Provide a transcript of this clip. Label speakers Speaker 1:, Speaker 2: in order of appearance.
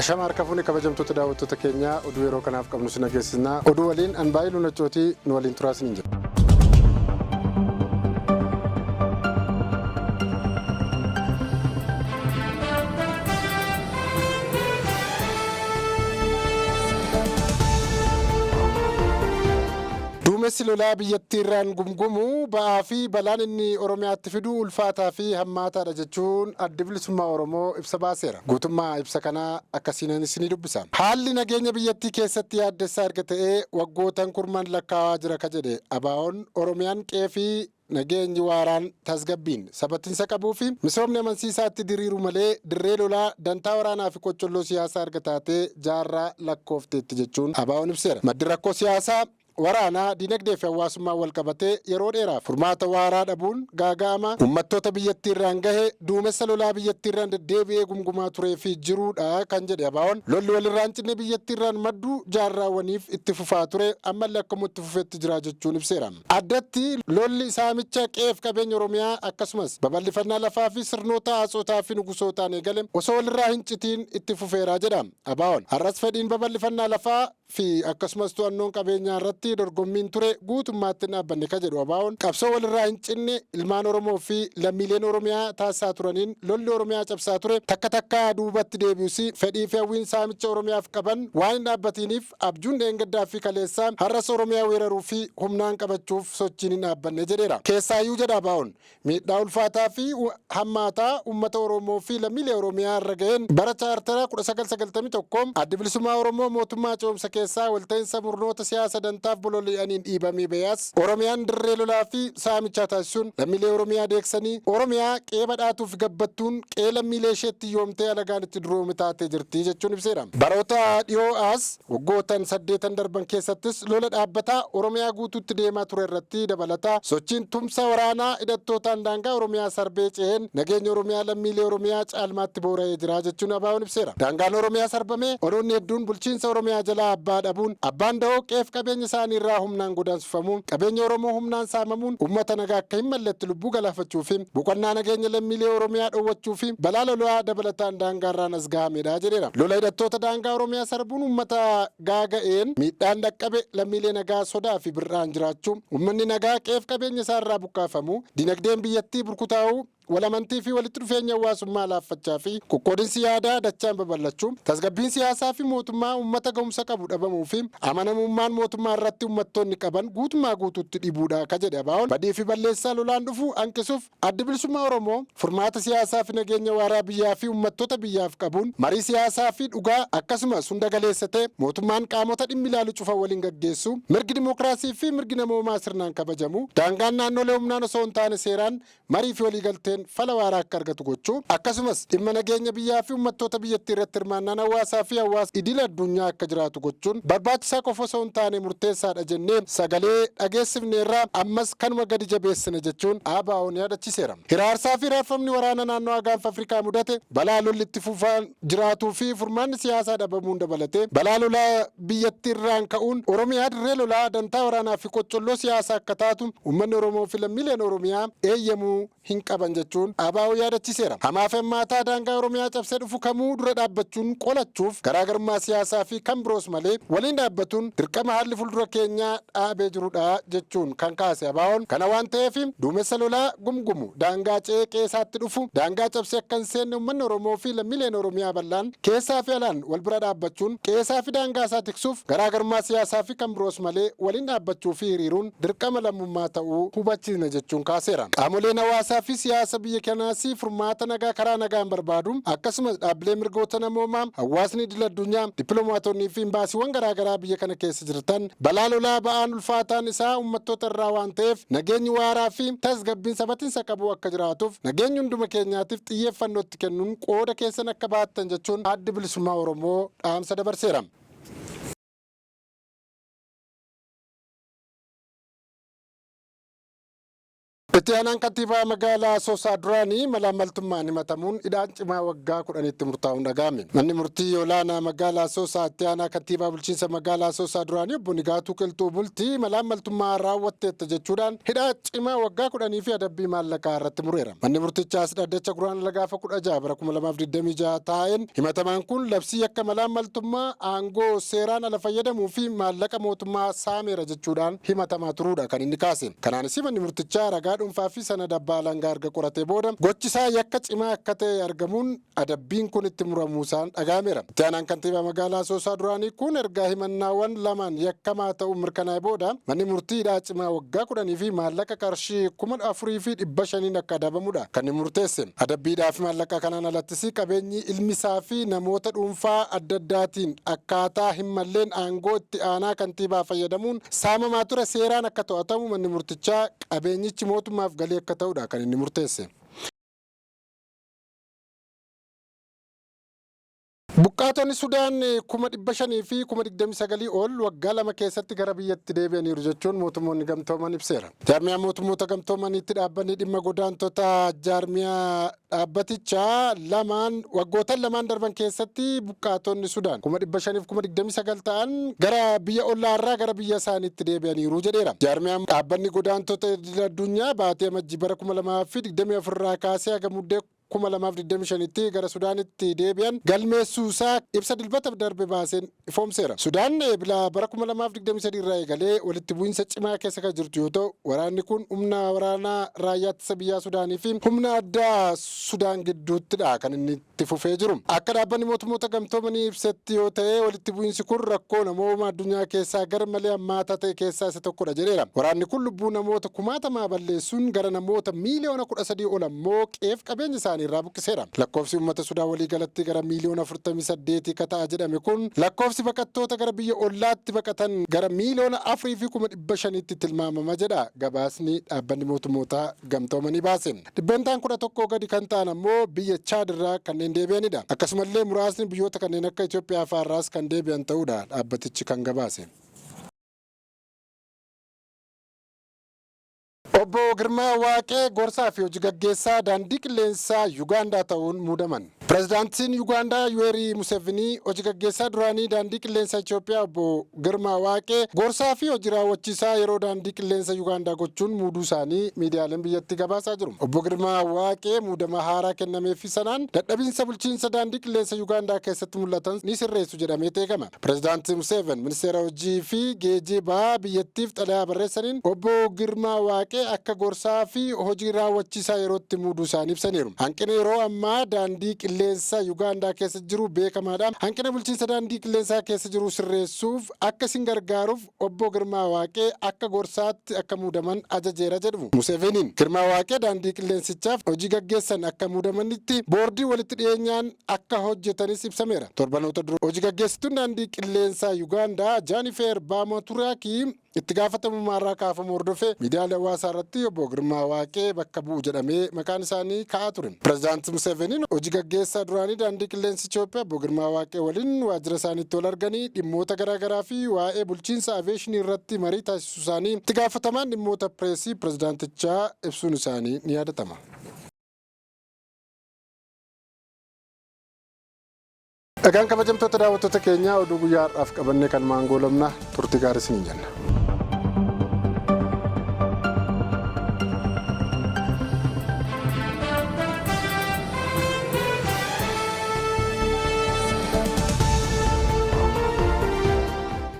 Speaker 1: Ashama harka fuune kabajamtoota daawwattoota keenyaa, oduu yeroo kanaaf qabnu si nageessisna. Oduu waliin an baay'ee lunachootii, nu waliin turaa isiniin jedha. Duumessi lolaa biyyattii irraan gumgumu ba'aa fi balaan inni Oromiyaatti fidu ulfaataa fi hammaataadha jechuun Addi Bilisummaa Oromoo ibsa baaseera. Guutummaa ibsa kanaa akkasiinan isinii dubbisa. Haalli nageenya biyyattii keessatti yaaddessaa erga ta'ee waggootan kurman lakkaawaa jira ka jedhe ABO'n, Oromiyaan qe'ee fi nageenyi waaraan, tasgabbiin sabatinsa qabuu fi misoomni amansiisaa itti diriiru malee dirree lolaa dantaa waraanaa fi qocholloo siyaasaa erga taatee jaarraa lakkoofteetti jechuun ABO'n ibseera. Maddi rakkoo siyaasaa, waraanaa, dinagdee fi hawaasummaan wal qabatee yeroo dheeraaf furmaata waaraa dhabuun gaaga'ama uummattoota biyyattii irraan gahe duumessa lolaa biyyattii irraan deddeebi'ee gumgumaa turee fi jiruudha kan jedhe ABO'n, lolli walirraan cinne biyyattii irraan maddu jaarraawwaniif itti fufaa ture ammallee akkuma itti fufetti jira jechuun ibseera. Addatti lolli saamicha qe'eef qabeenya Oromiyaa akkasumas babal'ifannaa lafaa fi sirnoota atsootaa fi nugusootaan eegale osoo walirraa hin citiin itti fufeera jedha ABO'n. Har'as fedhiin babal'ifannaa lafaa fi akkasumas to'annoon qabeenyaa irratti dorgommiin ture guutummaatti hin dhaabbanne ka jedhu ABO'n, qabsoo walirraa hin cinne ilmaan Oromoo fi lammiileen Oromiyaa taasisaa turaniin lolli Oromiyaa cabsaa ture takka takkaa duubatti deebi'us, fedhii fi hawwiin saamicha Oromiyaaf qaban waan hin dhaabbatiiniif abjuun dheengaddaa fi kaleessaa har'as Oromiyaa weeraruu fi humnaan qabachuuf sochiin hin dhaabbanne jedheera. Keessaayyuu jedha ABO'n, miidhaa ulfaataa fi hammaataa uummata Oromoo fi lammiilee Oromiyaa irra ga'een bara chaartara 1991 Addi Bilisummaa Oromoo mootummaa ce'umsa keessaa walta'iinsa murnoota siyaasa dantaaf bololi'aniin dhiibamee ba'e as Oromiyaan dirree lolaa fi saamichaa taasisuun lammiilee Oromiyaa deeksanii Oromiyaa qe'ee badhaatuu fi gabbattuun qe'ee lammiilee isheetti yoomtee alagaan itti duroome taatee jirti jechuun ibseera. Baroota dhiyoo as waggootan 8n darban keessattis lola dhaabbataa Oromiyaa guutuutti deemaa ture irratti dabalataa sochiin tumsa waraanaa hidhattootaan daangaa Oromiyaa sarbee ce'een nageenya Oromiyaa lammiilee Oromiyaa caalmaatti boora'ee jira jechuun ABO'n ibseera. Daangaan Oromiyaa sarbamee onoonni hedduun bulchiinsa Oromiyaa jalaa abbaa dhabuun, abbaan da'oo qe'eef qabeenya isaanii irraa humnaan godaansifamuun, qabeenya Oromoo humnaan saamamuun uummata nagaa akka hin malletti lubbuu galaafachuu fi boqonnaa nageenya lammiilee Oromiyaa dhowwachuu fi balaa lolaa dabalataan daangaarraan as gahamedha jedheera. Lola hidhattoota daangaa Oromiyaa sarbuun uummata gaaga'een miidhaan dhaqqabe lammiilee nagaa sodaa fi bir'aan jiraachuu, uummanni nagaa qe'eef qabeenya isaa irraa buqqaafamuu, dinagdeen biyyattii burkutaa'uu, wal amantii fi walitti dhufeenya hawaasummaa laaffachaa fi qoqqoodinsi yaadaa dachaan babal'achuu, tasgabbiin siyaasaa fi mootummaa uummata ga'umsa qabu dhabamuu fi amanamummaan mootummaa irratti uummattoonni qaban guutummaa guutuutti dhibuudha ka jedhe ABO'n, badii fi balleessaa lolaan dhufu hanqisuuf Addi Bilisummaa Oromoo furmaata siyaasaa fi nageenya waaraa biyyaa fi uummattoota biyyaaf qabuun marii siyaasaa fi dhugaa akkasumas hunda galeessa ta'e mootummaan qaamota dhimmi ilaalu cufa waliin gaggeessu, mirgi dimookiraasii fi mirgi namoomaa sirnaan kabajamu, daangaan naannolee humnaan osoo hin taane seeraan marii fi waliigalteen fala waaraa akka argatu gochuu, akkasumas dhimma nageenya biyyaa fi uummattoota biyyattii irratti hirmaannaan hawaasaa fi hawaasa idil addunyaa akka jiraatu gochuun barbaachisaa qofa osoo hin taane murteessaadha jennee sagalee dhageessifneerra, ammas kanuma gadi jabeessina jechuun ABO'n yaadachiiseera. Hiraarsaa fi hiraarfamni waraana naannoo Gaanfa Afrikaa mudate, balaa lolli itti fufaan jiraatuu fi furmaanni siyaasaa dhabamuun dabalatee balaa lolaa biyyattii irraan ka'uun Oromiyaa dirree lolaa dantaa waraanaa fi qocholloo siyaasaa akka taatu uummanni Oromoo fi lammiileen Oromiyaa eeyyamuu hin qaban jechuun ABO yaadachiiseera. Hamaa fi hammaataa daangaa Oromiyaa cabsee dhufu kamuu dura dhaabbachuun qolachuuf garaagarummaa siyaasaa fi kan biroos malee waliin dhaabbatuun dirqama haalli fuuldura keenyaa dhaabee jirudha jechuun kan kaase ABO'n, kana waan ta'eef duumessa lolaa gumgumu daangaa ce'ee qe'eesaatti dhufu daangaa cabsee akka hin seenne uummanni Oromoo fi lammiileen Oromiyaa bal'aan keessaa fi alaan wal bira dhaabbachuun qe'eesaa fi daangaa isaa tiksuuf garaagarummaa siyaasaa fi kan biroos malee waliin dhaabbachuu fi hiriiruun dirqama lammummaa ta'uu hubachiisna jechuun kaaseera. Qaamoleen hawaasaa fi siyaasa biyya kanaas furmaata nagaa karaa nagaan barbaadu, akkasumas dhaabbilee mirgoota namoomaa, hawaasni idil addunyaa, dippiloomaatonnii fi imbaasiiwwan garaagaraa biyya kana keessa jirtan balaa lolaa ba'aan ulfaataan isaa uummattoota irraa waan ta'eef nageenyi waaraa fi tasgabbiin sabatinsa qabu akka jiraatuuf nageenyi hunduma keenyaatiif xiyyeeffannootti kennuun qooda keessan akka baattan jechuun Addi Bilisummaa Oromoo dhaamsa dabarseera. Itti aanaan kantiibaa magaalaa Asoosaa duraanii malaammaltummaan himatamuun hidhaan cimaa waggaa 10tti murtaa'uun dhaga'ame. Manni murtii olaanaa magaalaa Asoosaa itti aanaa kantiibaa bulchiinsa magaalaa Asoosaa duraanii obbo Nigaatuu Qilxuu Bultii malaammaltummaa raawwatteetta jechuudhaan hidhaa cimaa waggaa 10 fi adabbii maallaqaa irratti mureera. Manni murtichaas dhaddacha Guraandhala gaafa 16 bara 2026 taa'een himatamaan kun labsii yakka malaammaltummaa, aangoo seeraan ala fayyadamuu fi maallaqa mootummaa saameera jechuudhaan himatamaa turuudha kan inni kaase. Kanaanis manni murtichaa ragaa dhuunfaa fi sanada abbaa alangaa erga qoratee booda gochisaa yakka cimaa akka ta'e argamuun adabbiin kun itti muramuusaan dhaga'ameera. Itti aanaan kantiibaa magaalaa Asoosaa duraanii kun erga himannaawwan lamaan yakkamaa ta'uun mirkanaa'e booda manni murtii hidhaa cimaa waggaa 10 fi maallaqa qarshii 4,500n akka adabamudha kan inni murteesse. Adabbiidhaa fi maallaqa kanaan alattis qabeenyi ilmisaa fi namoota dhuunfaa adda addaatiin akkaataa hin malleen aangoo itti aanaa kantiibaa fayyadamuun saamamaa ture seeraan akka to'atamu manni murtichaa qabeenyichi mootummaaf galii akka ta'udha kan inni murteesse. Buqqaatonni Sudaan 529,000 ol waggaa 2 keessatti gara biyyatti deebi'aniiru jechuun mootummoonni gamtooman ibseera. Jaarmiyaa mootummoota gamtoomaniitti dhaabbanni dhimma godaantota jaarmiyaa dhaabbatichaa lamaan waggootan lamaan darban keessatti buqqaatonni Sudaan 529,000 ta'an gara biyya ollaa irraa gara biyya isaaniitti deebi'aniiru jedheera. Jaarmiyaan dhaabbanni godaantota idil addunyaa baatee Amajjii bara 2024 irraa kaasee haga Muddee 2025tti gara Sudaanitti deebi'an galmeessuu isaa ibsa Dilbata darbe baaseen ifoomseera. Sudaan Eebila bara 2023 irraa eegalee walitti bu'iinsa cimaa keessa kan jirtu yoo ta'u, waraanni kun humna waraanaa raayyaa ittisa biyyaa Sudaanii fi humna addaa Sudaan gidduuttidha kan inni itti fufee jiru. Akka dhaabbanni mootummoota gamtoomanii ibsetti yoo ta'e walitti bu'iinsi kun rakkoo namooma addunyaa keessaa gar malee hammaataa ta'e keessaa isa tokkodha jedheera. Waraanni kun lubbuu namoota kumaatamaa balleessuun gara namoota miiliyoona 13 ol ammoo qe'eef qabeenya isaanii irraa buqqiseera. Lakkoofsi uummata Sudaan waliigalatti gara miiliyoona 48 ka ta'a jedhame kun lakkoofsi baqattoota gara biyya ollaatti baqatan gara miiliyoona 4 fi 500,000tti tilmaamama jedha gabaasni dhaabbanni mootummoota gamtoomanii baase. Dhibbentaan 11 gadi kan ta'an ammoo biyya Chaad irraa kanneen deebi'anidha. Akkasumallee muraasni biyyoota kanneen akka Itoophiyaa fa'aarraas kan deebi'an ta'uudha dhaabbatichi kan gabaase. Obbo Girmaa Waaqee gorsaa fi hoji gaggeessaa daandii qilleensaa Yugaandaa ta'uun muudaman. Pirezidaantiin Yugaandaa Yuweerii Musevinii hoji gaggeessaa duraanii daandii qilleensaa Itoophiyaa obbo Girmaa Waaqee gorsaa fi hojii raawwachiisaa yeroo daandii qilleensa Yugaandaa gochuun muuduu isaanii miidiyaaleen biyyattii gabaasaa jiru. Obbo Girmaa Waaqee muudama haaraa kennameefii sanaan dadhabiinsa bulchiinsa daandii qilleensa Yugaandaa keessatti mul'atan ni sirreessu jedhamee eegama. Pirezidaanti Museven ministeera hojii fi geejibaa biyyattiif xalayaa barreessaniin obbo Girmaa Waaqee akka gorsaa fi hojii raawwachiisaa yerootti muuduu isaanii ibsaniiru. Hanqina yeroo ammaa daandii qilleensa Yugaandaa keessa jiru beekamaadha. Hanqina bulchiinsa daandii qilleensaa keessa jiru sirreessuuf akka isin gargaaruuf obbo Girmaa Waaqee akka gorsaatti akka muudaman ajajeera jedhu Museveniin. Girmaa Waaqee daandii qilleensichaaf hojii gaggeessan akka muudamanitti boordii walitti dhiyeenyaan akka hojjetanis ibsameera. Torbanoota dura hojii gaggeessituun daandii qilleensaa Yugaandaa Jaanifeer Baamaturaakii itti gaafatamummaarraa kaafamuu hordofee miidiyaalee hawaasaa irratti obbo Girmaa Waaqee bakka bu'u jedhamee maqaan isaanii ka'aa ture. Pirezidaanti Museveniin hojii gaggeessaa duraanii daandii qilleensa Itoophiyaa obbo Girmaa Waaqee waliin waajjira isaaniitti wal arganii dhimmoota garaagaraa fi waa'ee bulchiinsa aviyeeshinii irratti marii taasisuu isaanii itti gaafatamaan dhimmoota pireesii pirezidaantichaa ibsuun isaanii ni yaadatama. Egaan kabajamtoota daawwattoota keenyaa, oduu guyyaa har'aaf qabannee kan maangoo lamna, turtii gaarii isiniin jenna.